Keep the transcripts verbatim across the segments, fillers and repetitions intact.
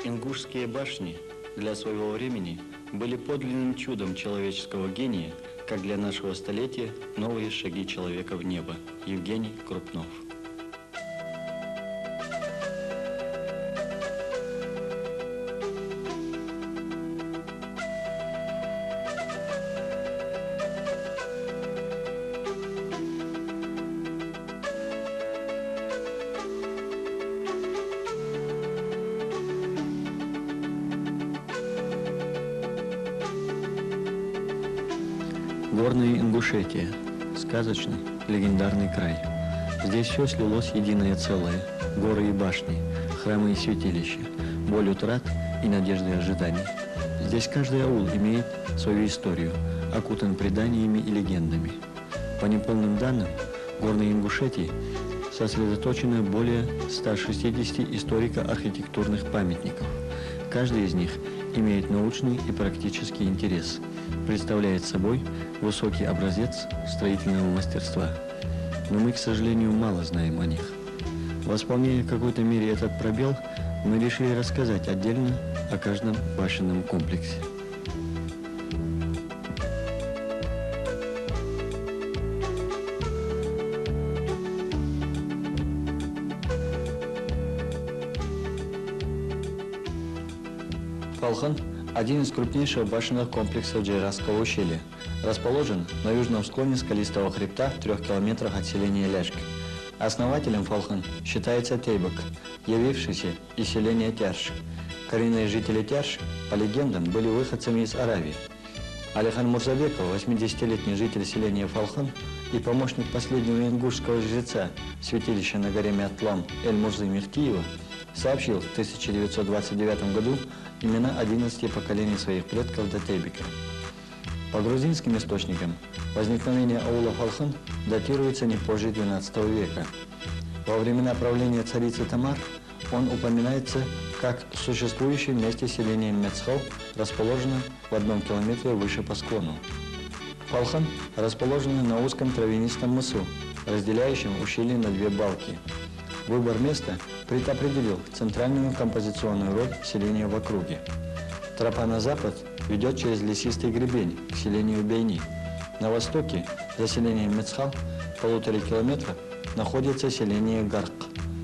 Ингушские башни для своего времени были подлинным чудом человеческого гения, как для нашего столетия новые шаги человека в небо. Евгений Крупнов. Горная Ингушетия. Сказочный, легендарный край. Здесь всё слилось в единое целое. Горы и башни, храмы и святилища, боль утрат и надежды ожиданий. Здесь каждый аул имеет свою историю, окутан преданиями и легендами. По неполным данным, в Горной Ингушетии сосредоточено более ста шестидесяти историко-архитектурных памятников. Каждый из них имеет научный и практический интерес, представляет собой высокий образец строительного мастерства. Но мы, к сожалению, мало знаем о них. Восполняя в какой-то мере этот пробел, мы решили рассказать отдельно о каждом башенном комплексе. Фалхын — один из крупнейших башенных комплексов Джейрахского ущелья. Расположен на южном склоне скалистого хребта в трёх километрах от селения Ляшк. Основателем Фалхын считается Тейбек, явившийся из селения Тярш. Коренные жители Тярш, по легендам, были выходцами из Аравии. Алихан Мурзабеков, восьмидесятилетний житель селения Фалхын и помощник последнего ингушского жреца святилища на горе Мятлам Эльмурзы Мехтиева, сообщил в тысяча девятьсот двадцать девятом году имена одиннадцати поколений своих предков до Тейбека. По грузинским источникам, возникновение аула Фалхын датируется не позже двенадцатого века. Во времена правления царицы Тамар он упоминается как существующее вместе с селением Мецхал, расположенным в одном километре выше по склону. Фалхын расположена на узком травянистом мысу, разделяющем ущелье на две балки. Выбор места предопределил центральную композиционную роль селения в округе. Тропа на запад ведёт через лесистый гребень к селению Бейни. На востоке, за селением Мецхал, в полуторы километра, находится селение Гарк,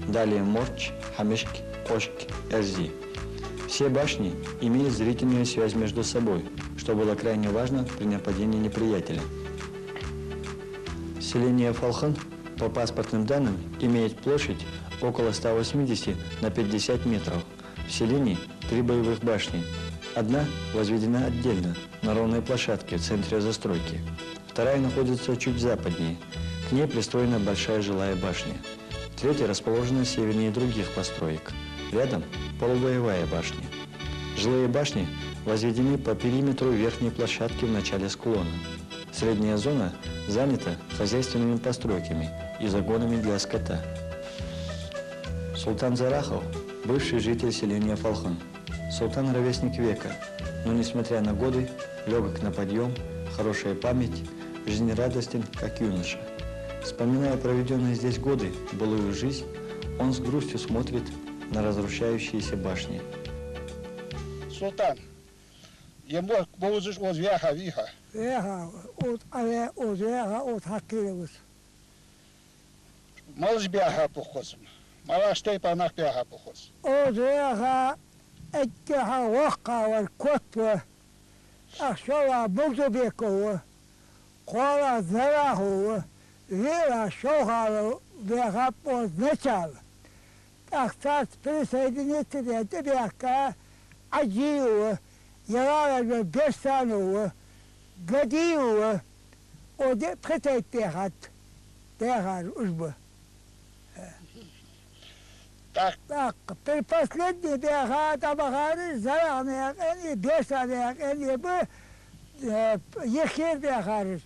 далее Морч, Хамишк, Кошк, Эрзи. Все башни имеют зрительную связь между собой, что было крайне важно при нападении неприятеля. Селение Фалхын, по паспортным данным, имеет площадь около ста восьмидесяти на пятьдесят метров. В селении три боевых башни. Одна возведена отдельно, на ровной площадке в центре застройки. Вторая находится чуть западнее. К ней пристроена большая жилая башня. Третья расположена севернее других построек. Рядом полубоевая башня. Жилые башни возведены по периметру верхней площадки в начале склона. Средняя зона занята хозяйственными постройками и загонами для скота. Султан Зарахов — бывший житель селения Фалхын. Султан — ровесник века, но, несмотря на годы, лёгок на подъём, хорошая память, жизнерадостен, как юноша. Вспоминая проведённые здесь годы, былую жизнь, он с грустью смотрит на разрушающиеся башни. Султан, е мохк бовзаш оз ваьха вий хьо? Ваьха, оз Ӏаваь, оз ваьха, оз хьакхийра вус. Малаш баьхаб укхаза? Малаш тайпара нах баьхаб укхаза? Оз ваьха эггара хьалха воккхагӀвар Котт ва, тӀаккха шоллагӀа Мурзабеков ва, кхоалагӀа Зарахов ва, виълагӀа Шовхалов баьхаб оз начала. ТӀаккха царца присоединиться даь тӀабаьхка Ӏаджиев ва, ялалаш вар Берсанов ва, Гадиев ва, оз диъ пхи тайпа баьхад, баьхар уж ба. ТӀаккха. ТӀаккха предпоследний баьха, дӀабахараш Зарахнаькъан, Берсанаькъан ба, э, йиххера баьхараш.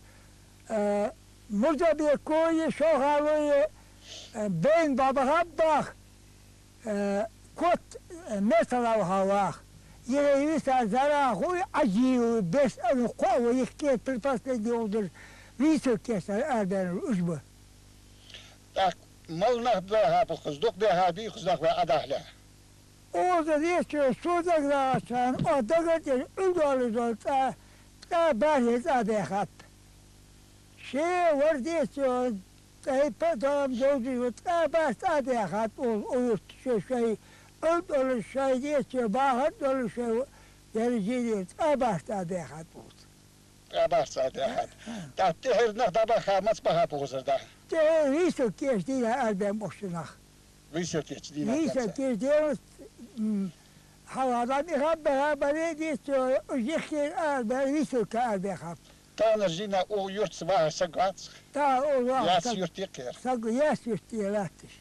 Э, Мурзабекови, Шовхалови, э, Бейна баха, э, Котт, э, Мецхала ваха. Еревиса Зарахови, Ӏаджиеви, Берсанови кхоъ ва йиххера предпоследний волаш, вийсал кеста арбаьннар уж ба. ТӀаккха мала нах баьхаб укхаза, дукха баьхабий укхаза нах вай Ӏадахьале? Укхаза дийцачо, со дагадоагӀача хана, оаха дагадоагӀаш, Ӏудолаш дола цӀа, цӀа бархӀе цӀа даьхад. Ше вар дийцачо, тайпа а дам довзаш ва, цӀа бархӀ цӀа даьхад укхаза, укх юрта шоай, шоай Ӏудолаш, шоай дийцачо, бахар долаш шоай, дерригаш цӀа бархӀ цӀа даьхад укхаза. ТӀабахьа ца дехад. ТӀаккха тӀехьара нах дӀабаха, маца бахаб укхазара дӀа? ТӀехьара высылкаш дийнахьа арабаьнна ба уж нах. Высылкаш дийнахьа? Высылкаш дийнахьа, м, хьалха дӀа михаб баха, баре дийцачо, уж йиххера арабаьнна, высылка арабаьхаб. Тахан дийнахьа укх юртаца вахаш саг вац? Тахан укх вахаш саг. Яц юрт йикхера. Саг яц юрт тӀера латташ.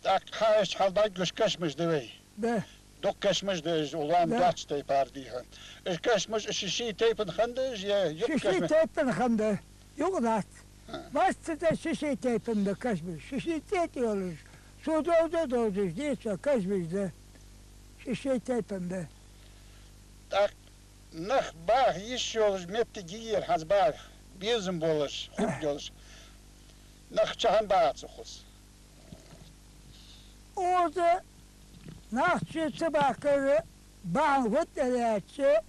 ТӀаккха хьа иштта хьалбӀаргагуш кашамаш да вай? Да. Дукха кашамаш да уж, улам, да, доацача тайпара дийхьа. Уж кашамаш, уж ший-ший тайпан хиннадий, е юкъ кашамаш? Ший-ший тайпан хиннад, юкъ дац. А. Массаза ший-ший тайпан да кашамаш, ший-ший цӀи тӀа йолаш, со довза а довзаш, дийцача кашамаш да, ший-ший тайпан да. ТӀаккха нах баха йиш йолаш моттиг йий ер хӀанз баха, безам болаш, хургйолаш? Нах чахьан бац укхаза? Укхаза нах чу ца бахкар бахьан фуд аьлча,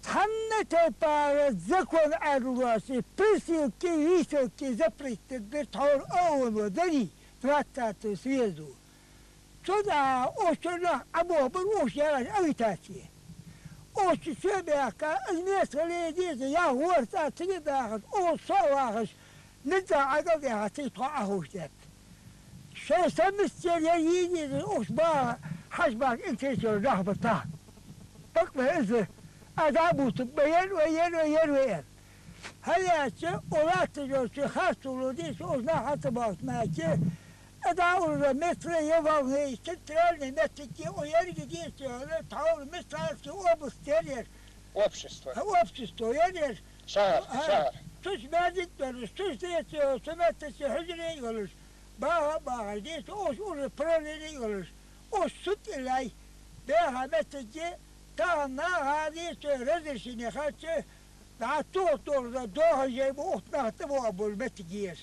цхьанне тайпара закон Ӏаьдало доацаш, присылки, высылки запретить дир тхьовра ООН-о, дарий, двадцатого съезда. Цудухьа укх чу нах Ӏобохабир, укх чу яьлар агитаци. Укх чу баьхка, из меттала деза, яхь ворхӀ цӀа цига дахаш, укх со а вахаш, низза ӀокӀалдехьа цига тхо Ӏоховшадаьд. Шоай совместитель яр йий деза, укх чу баха, хьажа баха интересаш йола нах ба тахан. Бакъда из, аз дӀабувцаргба, ер ва, ер ва, ер ва, ер. ХӀана аьлча, укх латташ йолча харцо лу дийца, укх нах хьа ца бахта маьча, а дӀа укхаза меттала е волны, центральни моттиг я, укх еррига дийца, тхьовра Мостовски область яр ер. Общество. А, общество яр ер. Шахьар, а, шахьар. Цу чу маьждиг долаш, цу чу дийца, цу меттаца хьужаре а йолаш, баха а бахаш, дийца, укх чу уже правлени а йолаш, укх чу суд а лай, баьха моттиг я, тахан наха дийца разрешени хилча, дӀа тохтурза дохажей ба укх нах тӀабоагӀа болаш моттиг я ер.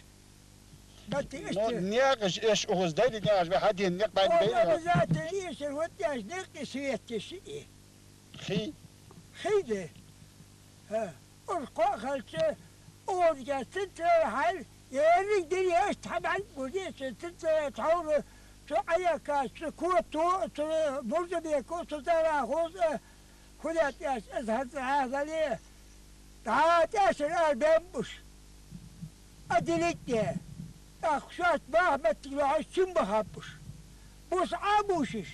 Моттиг, ну, иштта. Наькъаш эш укхаза дайра, наькъаш вай хьадена никъ баьнна. О, дайра. Обязательно эшар ватӀаш никъ и свет еш и. Хий? Хий да. ХӀа. Уж кхоъ хилча, укхаза центр хьал, еррига дийца, иштта хьабӀаргагуш, центр тхьовра, цу Ӏаяккхача, цу Котто, цу Мурзабеко, цу Зарахос, а, хӀана аьлча, из хӀанз хьахиле, дӀа тӀехьашкара арабаьннаб уж. А дилитте. ТӀаккха шоашта баха моттиг лохьаш чум бахаб уж. Бус Ӏобувшаш.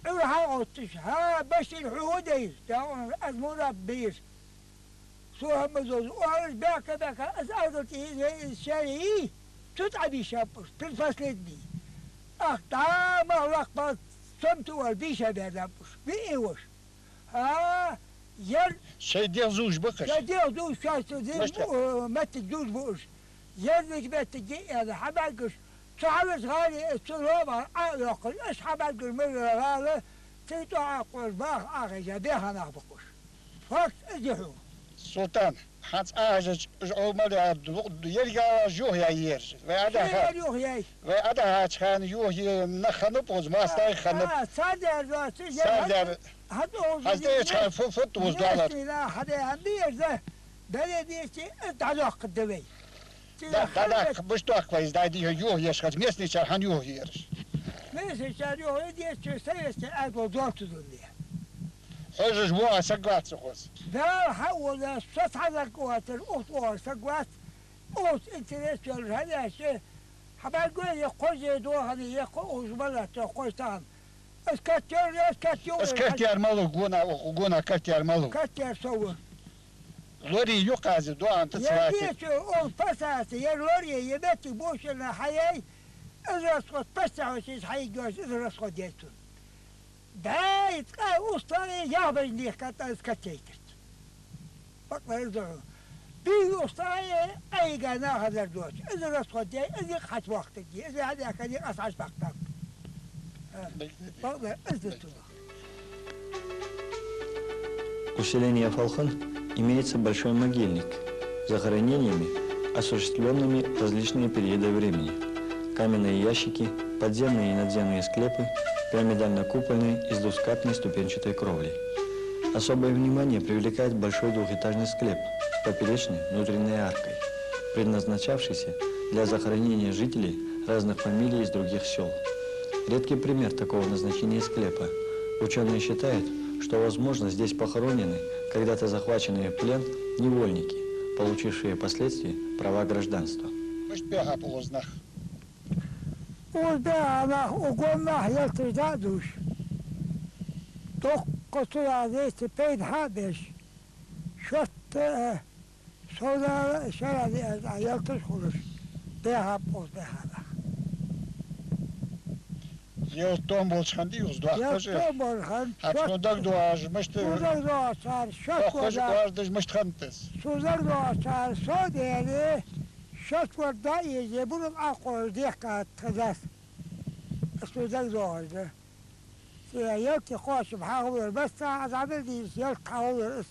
Ӏуйра хьагӀотташ, хӀа, Башир, хьо фу дайра? Даун, аз Мурад бийр. Со хӀама зоза, оалаш баьхка-баьхка, аз аргал тӀа из, из шаьра йий, цу тӀа Ӏобийшаб уж, предпоследний. Ах, дӀа ма лакхбал, цамту вар бийша баьраб уж, виъ вош. ХӀа, ер шоай дегӀ зувш ба-кх уж. Шоай дегӀ зувш, шоашта зе-, мишта? Э, моттиг зувш ба уж. Еррига моттиг я аьнна, хьабӀаргагуш, цу хьалхарча гӀалий, э, цу лоамах Ӏо а йоаккхаш, уж хьабӀаргагуш мел йола гӀала, цига тӀа Ӏокхош, баха Ӏохайша баьха нах ба-кх уж. Факт из я хьона. Султан, хӀанз Ӏохайшача, уж Ӏомале а ду-, ду-, еррига гӀалаш юхаяьй ераш. Вай Ӏодахача, шоай яр юхаяьй. Вай Ӏодахача хана юхае нах хиннаб укхаза, моастагӀий хиннаб. А, цардаьр доацаш, цардаьр. ХӀанз, хӀанз тӀа укхаза хӀанз тӀа еш хьа фу-, фуд укхаза доаллар? Местныйна хьадаь хӀама да ераш, да. Бере дийцача, из дӀадоаккхаргда вай. Да, да, да, мишта доаккх вай из, дай дийхьа юхаеш хилча, местныйчар хӀана юхаераш? Местныйчар юхаяь дезача, советски Ӏаьдало доацаш да. Хьожаш воагӀа саг вац укхаза. Дала хьа а волаш, со цхьа саг вацар, укх тӀа воагӀа саг вац, укхаза интерес йолаш хӀама яьча, хьабӀаргагой, е кхо зе доахана, е кхо уж ма латта, кхо тахан. Аз катер, аз катер. Аз катер малув гона, гона катер малув. Катер со ва. Лорий юкъазе доан та цвати. Дечо, он пасаца, я лорий, я мети бошена хьаяй, из расход пасса хьош из хьайгош, из расход яйтун. Дай, цкъа устагӀе яхбай лехкат аз катейтарт. Бакъ лар из духьа. Бий устагӀе айга нахадар доч. Из расход яй, из хьач вахтаги. Из хьадяхкани аз хьач бахтаб. Э, бакъ лар из духьа. У селения Фалхын имеется большой могильник с захоронениями, осуществлёнными в различные периоды времени. Каменные ящики, подземные и надземные склепы, пирамидально-купольной и с двускатной ступенчатой кровлей. Особое внимание привлекает большой двухэтажный склеп с поперечной внутренней аркой, предназначавшийся для захоронения жителей разных фамилий из других сёл. Редкий пример такого назначения склепа. Учёные считают, что, возможно, здесь похоронены когда-то захваченные в плен невольники, получившие впоследствии права гражданства. Мишта баьхаб укхаза нах? Укхаза баьха нах, укх гонахьа ялташ дӀа а дувш. Дуккха цу яздайца пайда хьа а беш. Шоатта, э, совдала а, шера а ялташ хулаш. Баьхаб укхаза баьха нах. Ялта товш болча хана дий укхаза доахкаш? Ялта товш болча хана. Хьа, шоатта сона дагадоагӀаш, мишта? Сона дагадоагӀаш, цар шоатта дохкаш, гӀоздаш мишта хиннад из? Сона дагадоагӀаш, цар со а даьле, шоатта гӀорда а ийза, бурам Ӏокхоачаш дехка тха дас. Сона дагадоагӀаш да. Цу ялта кхоачам хьахулар, массахана а дӀабелдийша ялта хьахулар из.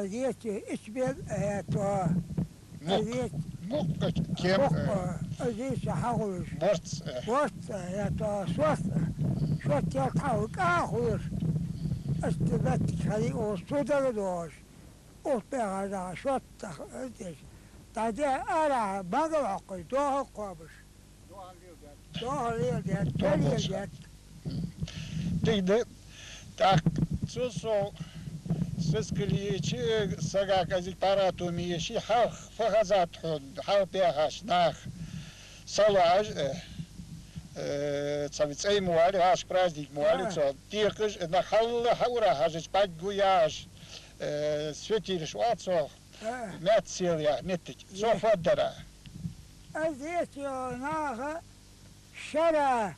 Из еча ичбен, э, то. Мукъ, из еча мукъ, э, кем, мукъ, э, из еча хьахулаш. Борц, э. Борц, э, то, сос, э. Шоатта ялта хьахулаш, кӀа хулаш. Иштта моттиг хиннай укхаза, сона дагадоагӀаш. Укх баьха нах шоатта, э, деш. ДӀа де арахьа, мангал хьокхаш, доахал кхоабаш. Доахал леладаьд, тӀа леладаьд. Дика да. ТӀаккха цул совгӀа сискал еча, сага кӀезига паргӀато ма еча, хьалха фу хезад хьона, хьалха баьхача наха салоӀаш, э, э, цхьа цӀай ма валий, хьалха праздник ма валий, а, цо декъаш, э, нах хьалха хьаура хьажача, бӀаргагу яхаш, э, светилаш оал цох. А. Меццел яха моттиг. Цо фу дар? Из еча наха шера.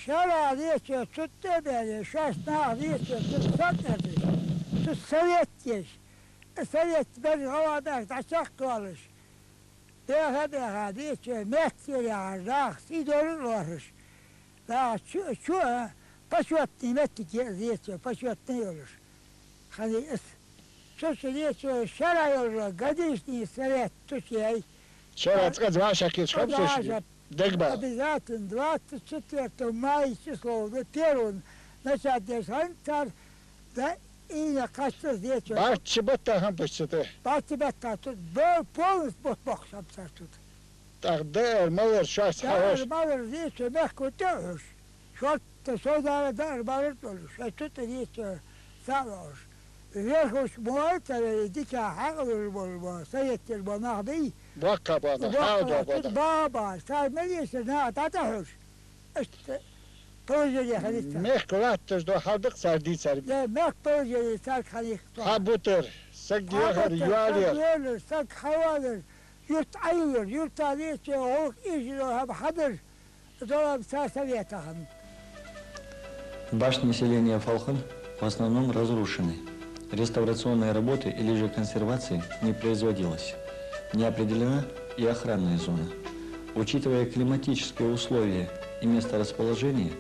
Шера еча цу тӀа а баьле, шоаш наха еча цу сакъердаш. Цу совет еш. Совет бераш гӀалгӀай баьхка дӀачакхдоалаш. Баьха-баьха еча меццел яхаш, наха сий долаш лоархӀаш. Наха чу, чу, а, почётный моттиг я из еча, почётный йолаш. Хьаний из. Цу чу еча шера йолаш, годичный совет цу чу яй. Шера цкъа-два ша кхеташ хӀама цу чу. Дагба. Обязательно двадцать четвёртого мая число, первого начать деш хиннад цар, да, и на кхаччалца еча. БӀарчча бетта хиннаб уж цу тӀа? БӀарчча бетта цу тӀа, бо-, полностью бутт боаккхаш хиннаб цар цу тӀа. ТӀаккха даар-малар шоашца хьахьош? Даар-малар еча мехка тӀа а хьош. Шоатта совдала даар-малар долаш, шоай цу тӀа еча цаӀ лоӀаш. Верховцаш мо а ца вай, дика хьаькъал болаш ба, советера ба нах бий. Боккха ба нах, боккха хьал ба ба нах. Ба, ба, цар мел эшар наха дӀатӀахьош. Иштта положени хиннай цар. Мехка латташ дола хьал да-кх цар дийцар. Да, мехка положени цар хиннай-кх. Хьабутар, саг яхар, йоалаяр. Хьабутар, саг яхар, саг хьавалар, юрт Ӏойиллар, юрта еча гӀулакх ийша дола хӀама хьадар. Долам цар совета хиннад. Башни селения Фалхын в основном разрушены. Реставрационные работы или же консервации не производилось. Не определена и охранная зона. Учитывая климатические условия и месторасположение,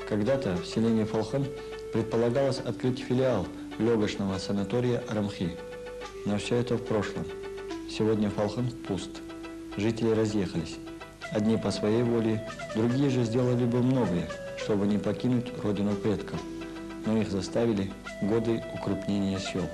когда-то в селении Фалхын предполагалось открыть филиал лёгочного санатория Рамхи. Но всё это в прошлом. Сегодня Фалхын пуст. Жители разъехались. Одни по своей воле, другие же сделали бы многое, чтобы не покинуть родину предков, но их заставили годы укрупнения сёл.